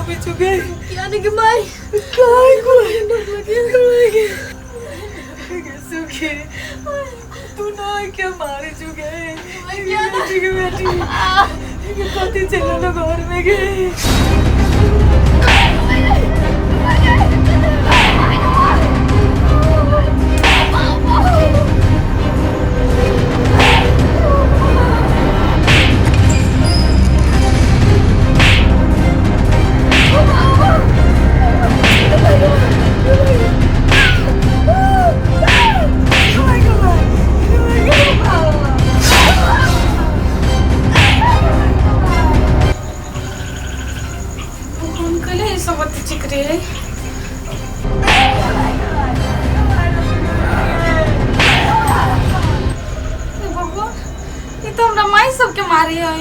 आबै छौ गे किया नहीं के माई काय कोई लगे सुखी तू ना के मारे चुके बेटी के बेटी के कथी चलो ना घर में गे हम कले सब अति चिकरे है हे भगवान, ई तो हमरा माई सबके मारे है।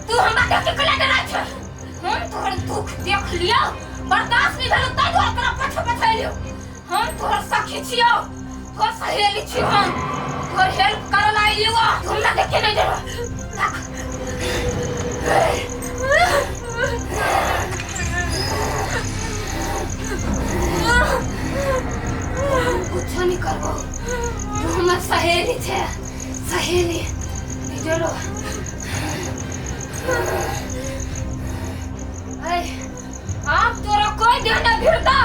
तू हमरा देख के कला डराइ छ। हम तोहर दुख देख लियौ, बर्दाश्त नहि भेलौ, ताहि दुआरे तोरा पाछा पाछा एलियौ। हम तोहर सखी छियौ, तोहर सहेली छियौ, हम तोहर हेल्प करऽ ला एलियौ। तू हमरा देख के नहि डर। हम कुछो नहीं करबो, तू हमर सहेली छे, सहेली। नहीं डरो। ऐ, आब तोरा कोई देह न भिड़तौ,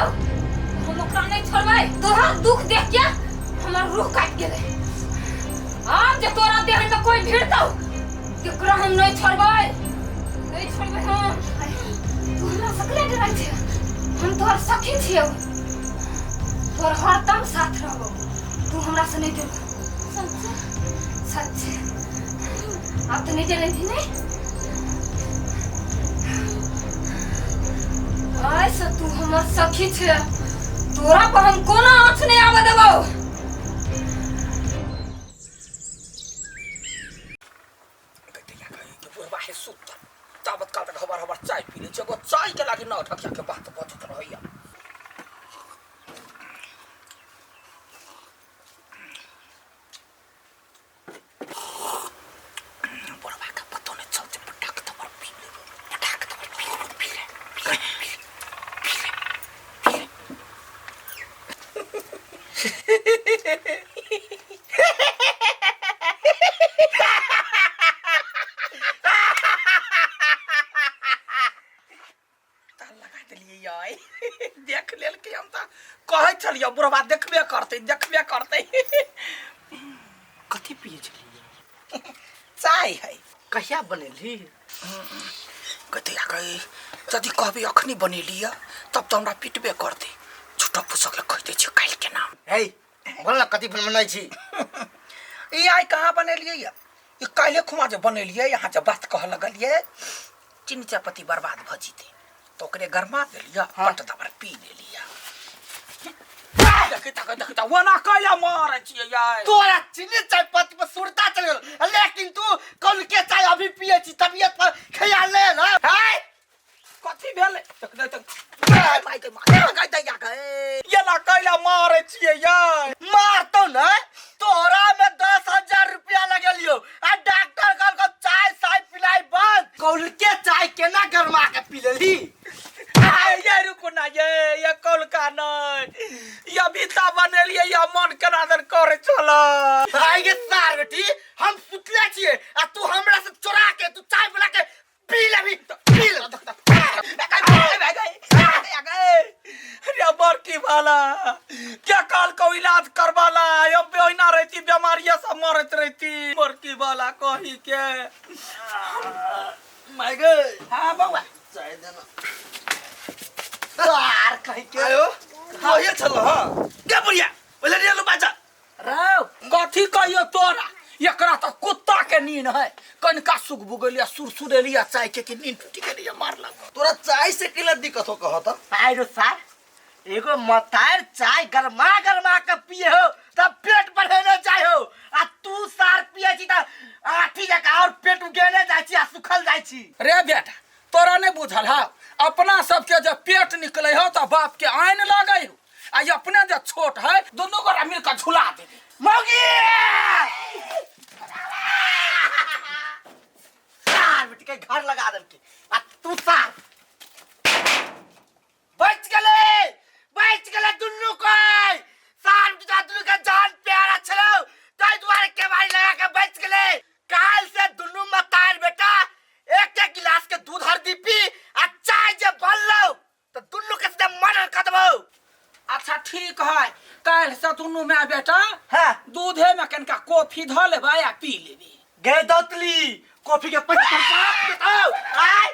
हम ओकरा नहीं छोड़बै। तोहर दुख देख के हमर रूह काटि गेलै। आब जे तोरा देह में कोई भिड़तौ, तेकरा हम नहीं छोड़बै, नहीं छोड़बै हम। ऐ, तू हमरा सकले डराइ छै? हम तोहर सखी छियौ, तोहर हरदम साथ रहबौ। तू हमरा से नहीं डरबो। सच सच? आब तऽ नहीं डरेबही? नहीं? आइ से तू हमर सखी छै, तोरा पर हम कोनो आँच नहीं आबऽ देबौ। बुढ़बा हे सुतल, ताबत काल तक हबर हबर चाय पी लै छै। एगो चाय के लागी न ढकिया के बात बजत रहैया। बुढ़बा के पतो नहीं चलते, पटाक तबर पी लेबै, पटाक तबर पी लेबै, पी ले, पी ले, पी ले, पी ले, पी ले। ताल लगा देलियै यै, देख लेलकै। हम तऽ कहै छलियै बुढ़बा देखबे करतै, देखबे करतै। कथी पियै छलियै? चाय है। कहिया बनेली? कथी गई, यदि कहबी अखनी बनेली तब तऽ हमरा पिटबे करतै। झूठो फूसके कहि दै छियै काल्हि के नाम। हे, बोल ना, कथी बनै छी? ई आइ कहाँ बनेलियै यऽ? ई काल्हि खुमा जे बनेलियै। यहाँ जे बात कहऽ लगलियै, चीनी चायपत्ती बर्बाद भऽ जेतै, तऽ ओकरे गरमा देलियै। हाँ। पट दबर पी लेलियै। देखी तक देखी तक ओना कैला मारै छियै यै? तोरा चीनी चाय पत्ती पर सुरता चल गेल, लेकिन तू कौन के चाय अभी पिए छी? तबियत पर ख्याल ले ना है। कथी भेलै? देख देख देख, माय के माय गई दैया गई, एना कैला मारै छियै यै? मारतो न, तोरा में 10,000 रुपया लगेलियो आ डॉक्टर कहलको चाय साय पिलाई बंद। कौल के चाय केना गरमा के पी लेली? आय ये रुकू ना, ये कौलका नहीं, ये बीता बनेलियै, ये मन केना दन करे छल। भाई के सार बेटी, हम सुतले छिए आ तू हमरा से चोरा के तू चाय बना के पी लेबी, पी ले। रे बड़की वाला क्या काल को इलाज करवाला, अब ओहिना रहती, बीमारिया सब मरत रहती। बड़की वाला कही के माय गे। हाँ बउआ। चाय देना आर कही के। आयो कहिए छल। हां के बुढ़िया, पहिले रियल बाजा रौ, कथी कहियो तोरा? एकरा तऽ कुत्ता के नीन है। कनिका सुख बुगलिया सुरसुरेलिया चाय के कि नीन टूटी गेलिया मारलक। तोरा चाय से केला दिक्कत हो कहत? आइरो सार एगो मतार चाय गरमा गरमा के पिए हो तब पेट बढ़ेने जाय हो, आ तू सार पिए छी त आठी जका और पेट उगेने जाय छी आ सुखल जाय छी। रे बेटा तोरा नहीं बुझल है, अपना सबके जब पेट निकले हो तो बाप के आइन लगे हो, आ अपने जब छोट है दोनों गोरा मिलकर झुला देबे। मौगी सार बेटी के घर लगा देलके, आ तू सार बच गेले, बच गेले दुनू कोई। सार बेटी दुनू के जान प्यारा छलो ताहि दुआरे केवाड़ी लगा के बच गेले। काल से दुनू मतार बेटा एक एक गिलास के दूध हरदी पी आ चाय जे बनलो तो दुनू के सीधे मर्डर कर देबो। अच्छा ठीक है, काल्हि से दुनू my बेटा हाँ। दूधे में कनिका कॉफी धऽ लेबै आ पी लेबै। गे दौतली कॉफी के पैसा बाप देतौ। आय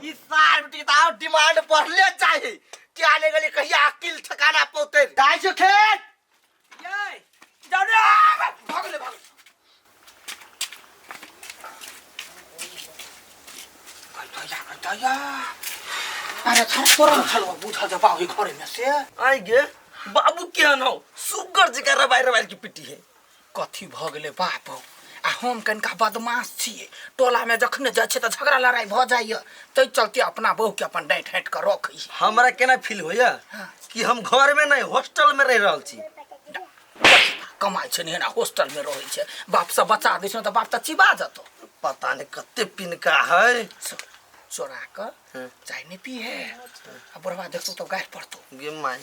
ई सार बेटी के तऽ और डिमांड बढ़ले चाही, क्या ले गेली कहिया अकिल ठिकाना पौते। जाइ छौ खेत? ये जाउ रे, भगले भगले। दया अरे छोड़ तोरा छलो बुझल जे बाबू घरे में से। आई गे बाबू केहन हो, सुगर जका रबाई रबाई के पिटी है। कथी भ गेलै बाप हौ, आ हम कनिका बदमाश छियै, टोला में जखने जाइ छियै तऽ झगड़ा लड़ाई भऽ जाइए, ताहि चलते अपना बहू के अपन डाँटि हाँटि कऽ रखै छी। हमरा केना फील होइए कि हम घर में नहीं हॉस्टल में रह रहल छी। कमाइ छै ने हॉस्टल में रहै छै, बाप सब बचा दै छै तऽ बाप तऽ चिबा जेतौ। पता नहीं कते पिनका है। चोरा कऽ चाय नहीं पी है, आ बुढ़वा देखतौ तऽ गारि पड़तौ। गे my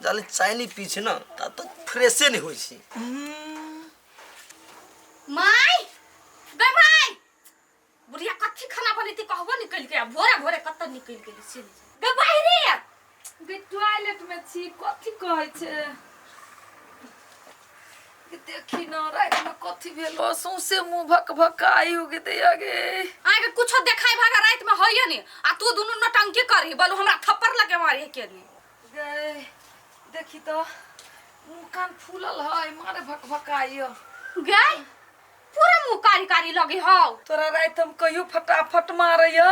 जाले चाय नहीं पी छै ना ता तो फ्रेशे नहीं होइ छै। My गै my बुढ़िया कथी खाना बनेती कहबो निकलि के, भोरे भोरे कतऽ निकलि गेली से गै बाहरे। गै टॉयलेट में छी कथी कहै छै? देखी न राति में कथी भेल, सौंसे मुंह भक भकाई हो गेलै गे। आगे कुछो देखाई भागा राति में होइए ने, आ तू दुनू नौटंकी करही, बोलू हमरा थप्पड़ लगे मारे के ने। गै देखी तो मुंह कान फूलल है, मारे भक भकाई। गै पूरा मुंह कारी कारी लगे हौ। तोरा राति हम कहियो फटाफट मारैया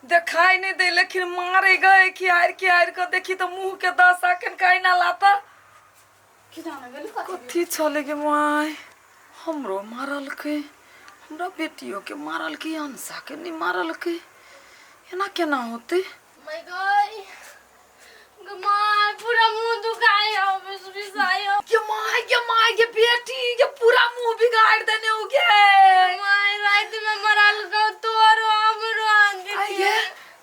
देखाई नहीं दे, लेकिन मारे गए खियार खियार के देखी तो मुंह के दशा कनका ना लाता। कथी छले गे my, हमरो मारल के, हमरा बेटियों के मारल के, अंसा के नहीं मारल के, एना केना होते? My गई my पूरा मुंह दुखाई हो, बिस-बिसाई हो। के my, के my के बेटी के पूरा मुंह बिगाड़ देने हो गे। My रात में मरल को तोरो हमरो आंदी। आये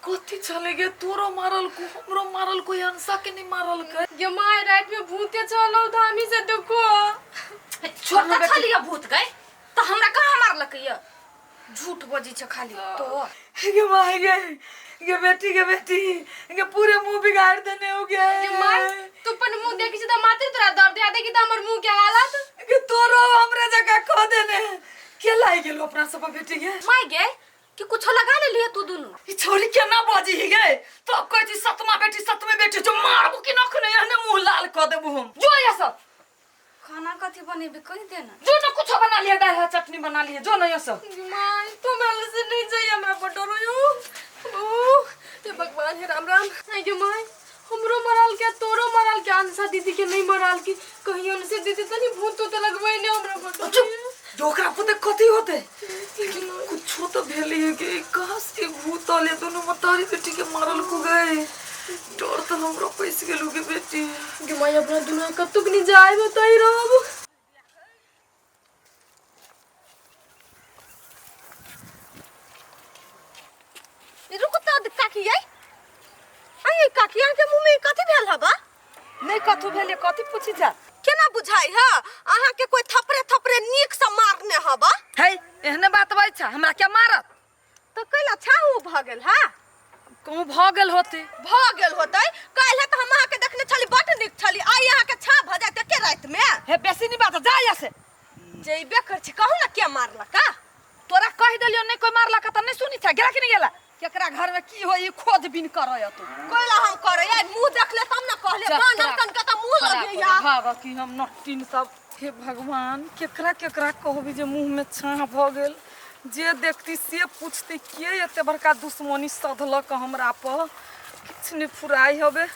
कथी छले गे, तोरो मारल को हमरो मारल को, अंसा के नहीं मारल के। गे my रात में भूते चलो धामी से देखो। छोटा छलिया भूत गए तो हमरा कहाँ मारलक ये, झूठ बजी छ खाली तो। गे my गे, गे बेटी गे बेटी गे पूरे मुंह बिगाड़ देने हो गे। गे my तू अपन मुंह देखी छ त माथे तोरा दर्द आ देखी त हमर मुंह के हालत। गे तोरो हमरे जगह खो देने के लाई गेलो अपना सब बेटी गे। My गे कि कुछ लगा ले लिए तू दुनू। ई छोरी केना बाजी ही गे, तो कहै छी सतमा बेटी सतमे बेटी जो मारबो कि नखने एहने मुंह लाल क देबो हम। जो ये सब खाना कथी बनेबे कहि दे ना। जो न कुछ बना लिया, दाल है चटनी बना लिया, जो न ये सब। My तू हमरा से नहीं जाई, हमरा पर डरो यो। ओ हे भगवान हे राम राम। आई गे my हमरो मरल के तोरो मरल के, अंसा दीदी के नहीं मरल के, कहियो न से दीदी तनी भूत तो लगबै ने हमरा पर। चुप जो ओकरा पुते कथी होते, लेकिन कुछो तो भेली है कि कहाँ से भूत आले दोनों मतारी बेटी के मारल को गए। डर तो हमरो पैस गेलू के बेटी। गे my अपना दुनिया कतुक नहीं जाए बताई रहब। रुक तो काकी आई आई काकी अहाँ के मुंह में कथी भेल हबा? नहीं कथू भेल, कथी पूछी जा? केना बुझाई है अहाँ के कोई थपरे थपरे नीक से मारने हबा? है एहने बात बात छ, हमरा के मारत? तो कैला छाहू भ गेल हा? कहूँ भ गेल होते। भ गेल होते काल्हि त हम अहाँ के देखने छली बड नीक छली, आई अहाँ के छा भ जाते के रात में। हे बेसी नहीं बात जा यहाँ से। जइबे कर छी कहू ना के मारलक का? तोरा कहि देलियो नहीं कोई मारलक त नहीं सुनी छ, गेला कि नहीं गेला? केकरा घर में की होई खोजबीन करय तू। कोइला हम करय, मुंह देखले तब ना कहले, बानर कन के त मुंह लगे या। भाग की हम नट्टिन सब। हे भगवान, केकरा केकरा कहबी जे मुँह में छाह भऽ गेल। जे देखती से पूछती, के एते बड़का दुश्मनी सधलक हमरा पर। किछु नहि फुराइ हबे।